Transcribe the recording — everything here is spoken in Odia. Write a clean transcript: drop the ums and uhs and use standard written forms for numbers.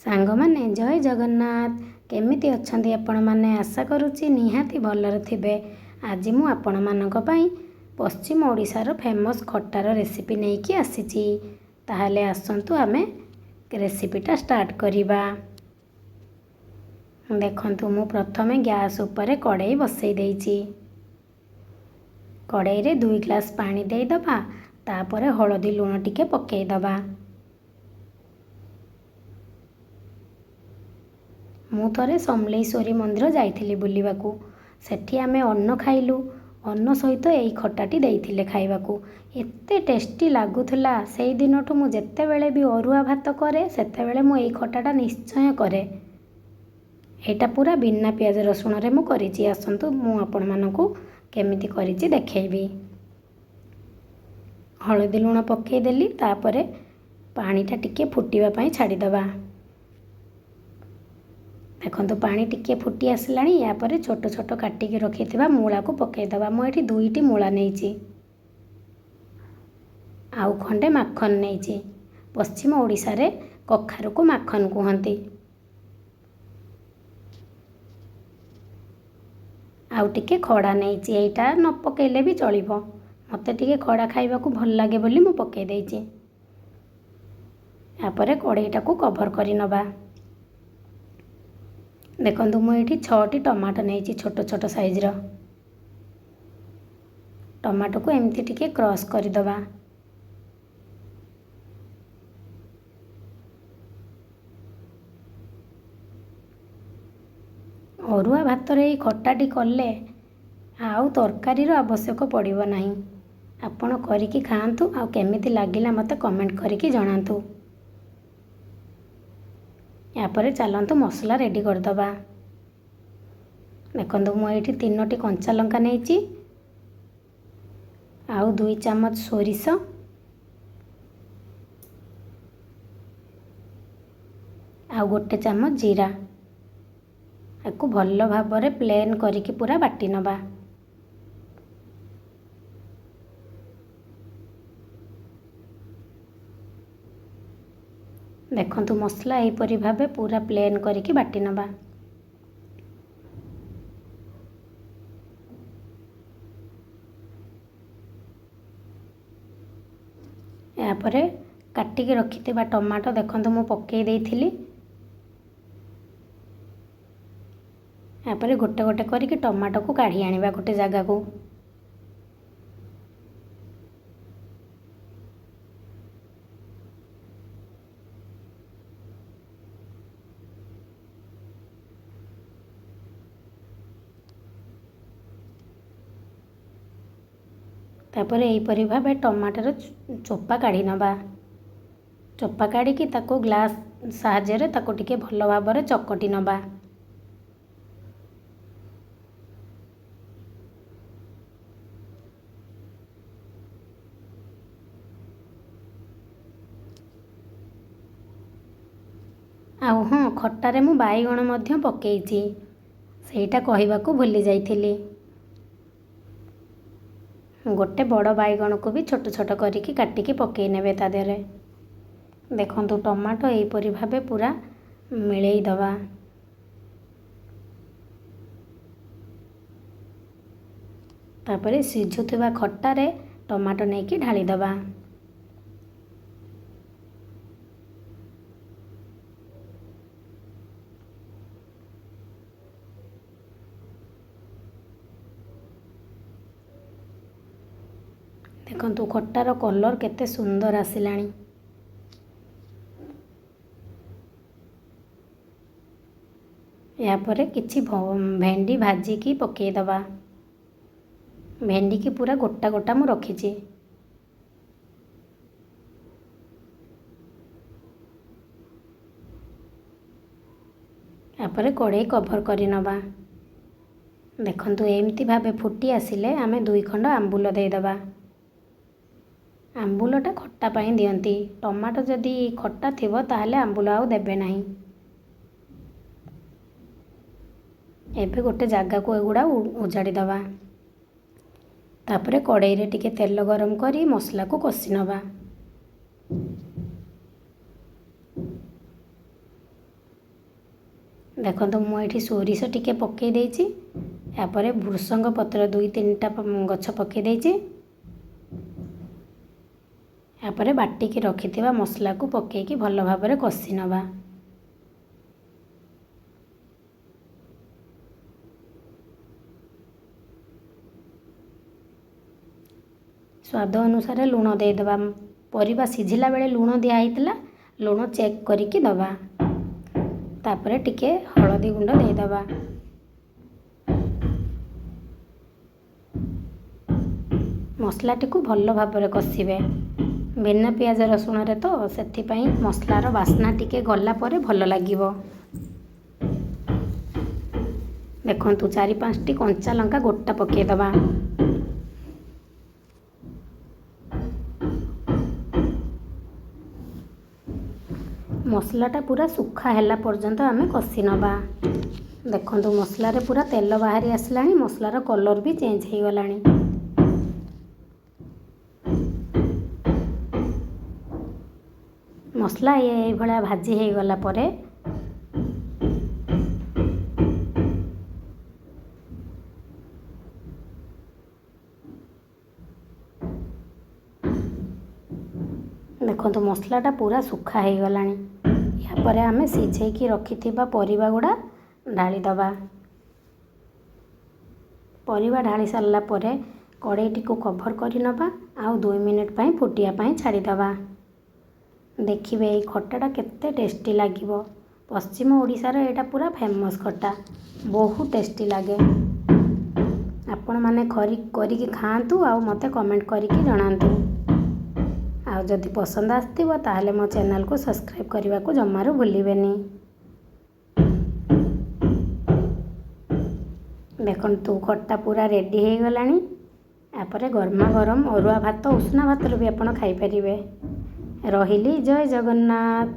ସାଙ୍ଗମାନେ, ଜୟ ଜଗନ୍ନାଥ। କେମିତି ଅଛନ୍ତି ଆପଣମାନେ? ଆଶା କରୁଛି ନିହାତି ଭଲରେ ଥିବେ। ଆଜି ମୁଁ ଆପଣମାନଙ୍କ ପାଇଁ ପଶ୍ଚିମ ଓଡ଼ିଶାର ଫେମସ୍ ଖଟାର ରେସିପି ନେଇକି ଆସିଛି। ତାହେଲେ ଆସନ୍ତୁ, ଆମେ ରେସିପିଟା ଷ୍ଟାର୍ଟ କରିବା। ଦେଖନ୍ତୁ, ମୁଁ ପ୍ରଥମେ ଗ୍ୟାସ୍ ଉପରେ କଡ଼େଇ ବସେଇ ଦେଇଛି। କଡ଼େଇରେ 2 ଗ୍ଲାସ୍ ପାଣି ଦେଇଦେବା। ତାପରେ ହଳଦୀ, ଲୁଣ ଟିକେ ପକାଇଦେବା। ମୁଁ ଥରେ ସମଲେଇଶ୍ୱରୀ ମନ୍ଦିର ଯାଇଥିଲି ବୁଲିବାକୁ। ସେଠି ଆମେ ଅନ୍ନ ଖାଇଲୁ। ଅନ୍ନ ସହିତ ଏଇ ଖଟାଟି ଦେଇଥିଲେ ଖାଇବାକୁ। ଏତେ ଟେଷ୍ଟି ଲାଗୁଥିଲା। ସେଇ ଦିନଠୁ ମୁଁ ଯେତେବେଳେ ବି ଅରୁଆ ଭାତ କରେ, ସେତେବେଳେ ମୁଁ ଏଇ ଖଟାଟା ନିଶ୍ଚୟ କରେ। ଏଇଟା ପୁରା ବିନା ପିଆଜ ରସୁଣରେ ମୁଁ କରିଛି। ଆସନ୍ତୁ, ମୁଁ ଆପଣମାନଙ୍କୁ କେମିତି କରିଛି ଦେଖେଇବି। ହଳଦୀ ଲୁଣ ପକାଇଦେଲି। ତାପରେ ପାଣିଟା ଟିକେ ଫୁଟିବା ପାଇଁ ଛାଡ଼ିଦେବା। ଦେଖନ୍ତୁ, ପାଣି ଟିକିଏ ଫୁଟି ଆସିଲାଣି। ୟା ପରେ ଛୋଟ ଛୋଟ କାଟିକି ରଖିଥିବା ମୂଳାକୁ ପକାଇଦେବା। ମୁଁ ଏଠି 2ଟି ମୂଳା ନେଇଛି ଆଉ ଖଣ୍ଡେ ମାଖନ ନେଇଛି। ପଶ୍ଚିମ ଓଡ଼ିଶାରେ କଖାରୁକୁ ମାଖନ କୁହନ୍ତି। ଆଉ ଟିକେ ଖଡ଼ା ନେଇଛି। ଏଇଟା ନ ପକାଇଲେ ବି ଚଳିବ। ମୋତେ ଟିକେ ଖଡ଼ା ଖାଇବାକୁ ଭଲ ଲାଗେ ବୋଲି ମୁଁ ପକାଇ ଦେଇଛି। ତାପରେ କଡ଼େଇଟାକୁ କଭର୍ କରି ନେବା। ଦେଖନ୍ତୁ, ମୁଁ ଏଇଠି 6ଟି ଟମାଟୋ ନେଇଛି, ଛୋଟ ଛୋଟ ସାଇଜ୍ର। ଟମାଟୋକୁ ଏମିତି ଟିକେ କ୍ରସ୍ କରିଦେବା। ଅରୁଆ ଭାତରେ ଏଇ ଖଟାଟି କଲେ ଆଉ ତରକାରୀର ଆବଶ୍ୟକ ପଡ଼ିବ ନାହିଁ। ଆପଣ କରିକି ଖାଆନ୍ତୁ ଆଉ କେମିତି ଲାଗିଲା ମୋତେ କମେଣ୍ଟ କରିକି ଜଣାନ୍ତୁ। ଏହାପରେ ଚାଲନ୍ତୁ, ମସଲା ରେଡ଼ି କରିଦେବା। ଦେଖନ୍ତୁ, ମୁଁ ଏଇଠି 3ଟି କଞ୍ଚା ଲଙ୍କା ନେଇଛି ଆଉ 2 ଚାମଚ ସୋରିଷ, ଆଉ 1 ଚାମଚ ଜିରା। ଆକୁ ଭଲ ଭାବରେ ପ୍ଲେନ୍ କରିକି ପୁରା ବାଟି ନେବା। ଦେଖନ୍ତୁ, ମସଲା ଏହିପରି ଭାବେ ପୁରା ପ୍ଲେନ୍ କରିକି ବାଟି ନେବା। ଏହାପରେ କାଟିକି ରଖିଥିବା ଟମାଟୋ ଦେଖନ୍ତୁ, ମୁଁ ପକାଇ ଦେଇଥିଲି। ଏହାପରେ ଗୋଟେ ଗୋଟେ କରିକି ଟମାଟୋକୁ କାଢ଼ି ଆଣିବା ଗୋଟେ ଜାଗାକୁ। ତାପରେ ଏହିପରି ଭାବେ ଟମାଟୋର ଚୋପା କାଢ଼ି ନେବା। ଚୋପା କାଢ଼ିକି ତାକୁ ଗ୍ଲାସ୍ ସାହାଯ୍ୟରେ ତାକୁ ଟିକେ ଭଲ ଭାବରେ ଚକଟି ନେବା। ଆଉ ହଁ, ଖଟାରେ ମୁଁ ବାଇଗଣ ମଧ୍ୟ ପକାଇଛି, ସେଇଟା କହିବାକୁ ଭୁଲି ଯାଇଥିଲି। ଗୋଟେ ବଡ଼ ବାଇଗଣକୁ ବି ଛୋଟ ଛୋଟ କରିକି କାଟିକି ପକାଇ ନେବେ ତା ଦେହରେ। ଦେଖନ୍ତୁ, ଟମାଟୋ ଏହିପରି ଭାବେ ପୁରା ମିଳେଇ ଦେବା। ତାପରେ ସିଝୁଥିବା ଖଟାରେ ଟମାଟୋ ନେଇକି ଢାଳିଦେବା। ଦେଖନ୍ତୁ, ଖଟାର କଲର୍ କେତେ ସୁନ୍ଦର ଆସିଲାଣି। ଏହାପରେ କିଛି ଭେଣ୍ଡି ଭାଜିକି ପକାଇଦେବା। ଭେଣ୍ଡିକି ପୁରା ଗୋଟା ଗୋଟା ମୁଁ ରଖିଛି। ଏହାପରେ କଡ଼େଇ କଭର୍ କରି ନେବା। ଦେଖନ୍ତୁ, ଏମିତି ଭାବେ ଫୁଟି ଆସିଲେ ଆମେ 2 ଖଣ୍ଡ ଆମ୍ବୁଲ ଦେଇଦେବା। ଆମ୍ବୁଲଟା ଖଟା ପାଇଁ ଦିଅନ୍ତି। ଟମାଟୋ ଯଦି ଖଟା ଥିବ, ତାହେଲେ ଆମ୍ବୁଲ ଆଉ ଦେବେ ନାହିଁ। ଏବେ ଗୋଟେ ଜାଗାକୁ ଏଗୁଡ଼ା ଉଜାଡ଼ି ଦେବା। ତାପରେ କଡ଼େଇରେ ଟିକେ ତେଲ ଗରମ କରି ମସଲାକୁ କଷି ନେବା। ଦେଖନ୍ତୁ, ମୁଁ ଏଇଠି ସୋରିଷ ଟିକେ ପକାଇ ଦେଇଛି। ଏହାପରେ ଭୃସଙ୍ଗ ପତ୍ର 2-3ଟା ଗଛ ପକାଇ ଦେଇଛି। ଏହାପରେ ବାଟିକି ରଖିଥିବା ମସଲାକୁ ପକାଇକି ଭଲ ଭାବରେ କଷି ନେବା। ସ୍ୱାଦ ଅନୁସାରେ ଲୁଣ ଦେଇଦେବା। ପରିବା ସିଝିଲା ବେଳେ ଲୁଣ ଦିଆହେଇଥିଲା, ଲୁଣ ଚେକ୍ କରିକି ଦେବା। ତାପରେ ଟିକେ ହଳଦୀ ଗୁଣ୍ଡ ଦେଇଦେବା। ମସଲାଟିକୁ ଭଲ ଭାବରେ କଷିବେ। ବିନା ପିଆଜ ରସୁଣରେ ତ, ସେଥିପାଇଁ ମସଲାର ବାସ୍ନା ଟିକେ ଗଲା ପରେ ଭଲ ଲାଗିବ। ଦେଖନ୍ତୁ, 4-5ଟି କଞ୍ଚା ଲଙ୍କା ଗୋଟା ପକାଇଦେବା। ମସଲାଟା ପୁରା ଶୁଖା ହେଲା ପର୍ଯ୍ୟନ୍ତ ଆମେ କଷି ନେବା। ଦେଖନ୍ତୁ, ମସଲାରେ ପୁରା ତେଲ ବାହାରି ଆସିଲାଣି, ମସଲାର କଲର୍ ବି ଚେଞ୍ଜ ହେଇଗଲାଣି। ମସଲା ଏଇଭଳିଆ ଭାଜି ହେଇଗଲା ପରେ ଦେଖନ୍ତୁ, ମସଲାଟା ପୁରା ଶୁଖା ହେଇଗଲାଣି। ଏହାପରେ ଆମେ ସିଝେଇକି ରଖିଥିବା ପରିବା ଗୁଡ଼ା ଢାଳିଦେବା। ପରିବା ଢାଳି ସାରିଲା ପରେ କଡ଼େଇଟିକୁ କଭର୍ କରିନେବା ଆଉ 2 ମିନିଟ୍ ପାଇଁ ଫୁଟିବା ପାଇଁ ଛାଡ଼ିଦେବା। ଦେଖିବେ, ଏଇ ଖଟାଟା କେତେ ଟେଷ୍ଟି ଲାଗିବ। ପଶ୍ଚିମ ଓଡ଼ିଶାର ଏଇଟା ପୁରା ଫେମସ୍ ଖଟା, ବହୁତ ଟେଷ୍ଟି ଲାଗେ। ଆପଣମାନେ କରିକି ଖାଆନ୍ତୁ ଆଉ ମୋତେ କମେଣ୍ଟ କରିକି ଜଣାନ୍ତୁ। ଆଉ ଯଦି ପସନ୍ଦ ଆସିଥିବ, ତାହେଲେ ମୋ ଚ୍ୟାନେଲକୁ ସବସ୍କ୍ରାଇବ୍ କରିବାକୁ ଜମାରୁ ଭୁଲିବେନି। ଦେଖନ୍ତୁ, ଖଟା ପୁରା ରେଡ଼ି ହେଇଗଲାଣି। ଏହାପରେ ଗରମା ଗରମ ଅରୁଆ ଭାତ, ଉଷୁନା ଭାତରେ ବି ଆପଣ ଖାଇପାରିବେ। ରହିଲି, ଜୟ ଜଗନ୍ନାଥ।